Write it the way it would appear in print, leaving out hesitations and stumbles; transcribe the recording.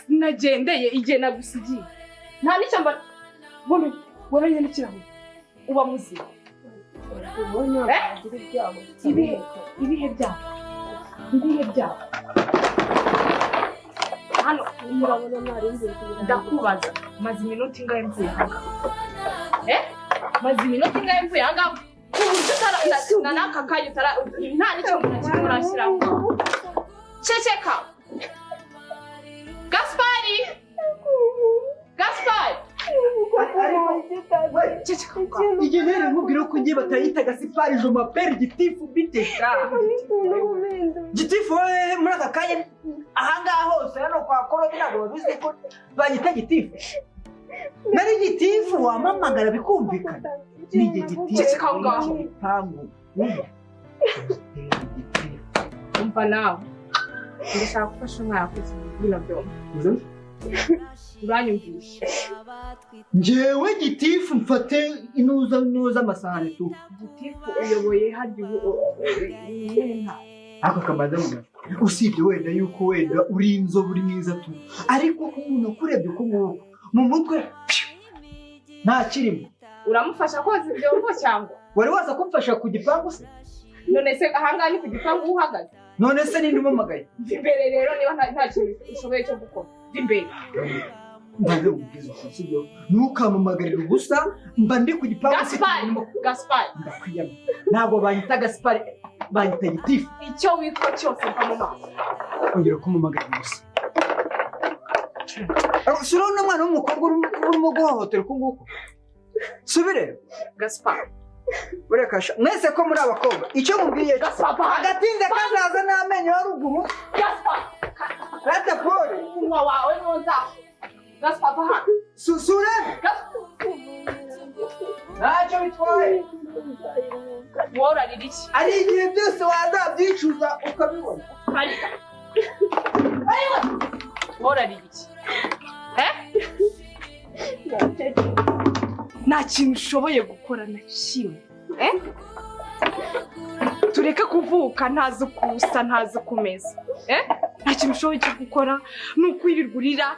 Nagendeye igihe nagusigiye, nta n'icyo mba wamenye n'ikirahure, uba muzima. Eh? Ibihe byago, ibihe byago hano. Murabona ntarengeye kugira. Ndakubaza, maze iminota ingahe mvuye ahangaha? Eh, maze iminota ingahe mvuye ahangaha ku buryo utara na n'aka kanya utara nta n'icyo umuntu kimwe urashyiraho? Ceceka! Gaspari, Gaspari! Ceceka aho ngaho. Igihe rero nkubwira ko ngiye batayita Gasipari, je m'appelle Gitifu. Bite sha Gitifu? Wowe muri aka kanya ahangaha hose hano kwa Korobi ntabwo babizi ko banyita Gitifu. Nari Gitifu, wamamagara bikumvikana, ni igihe Gitifu. Ceceka aho ngaho. Gipangu. Umva nawe, ndashaka gufasha umwana koza bino byombi, uranyumvisha? Njyewe Gitifu mfate inuza nuza amasahani tu. Gitifu, uyoboye harya ubu iyihe ntara? Ako kamaze mu, usibye wenda yuko wenda uri inzobe, uri mwiza tu, ariko umuntu akurebye uko nguko mu mutwe nta kirimo. Uramufasha koza ibyombo cyangwa? Wari waza kumfasha ku gipangu se? None se ahangaha ni ku gipangu uhagaze? None se ninde umamagaye? Mva imbere rero, niba nta kintu ushoboye cyo gukora, mva imbere. Mbanze mubwize ukuri, sibyo? Ntukampamagarire ubusa, mba ndi ku gipangu. Gaspari, Gaspari! Ndakwiyama, ntabwo banyita Gaspari, banyita Gitifu. Icyo witwa cyose, mva mu maso. Ongera kumpamagarira ubusa. Si urabona umwana w'umukobwa urimo guhohotera uku nguku? Subire. Gaspari! Bureka sha, mwese ko muri abakobwa, icyo mubwiye cyo. Gaspari, va hano. Agatinze kazaza n'amenyo ya ruguru. Gaspari! Rata pole. Umunwa wawe niwo nzaho. Gaspari, va hano. Surebe. Gaspari! Ntacyo bitwaye. Wowe urarira iki? Ari igihe byose wazabyicuza ukabibona. Parika. Wowe urarira iki? Eh? Nta kintu ushoboye gukora na kimwe. Eh? Tureke kuvuka ntazi uko usa, ntazi uko umeze. Eh? Nta kintu ushoboye cyo gukora, ni ukwirirwa urira.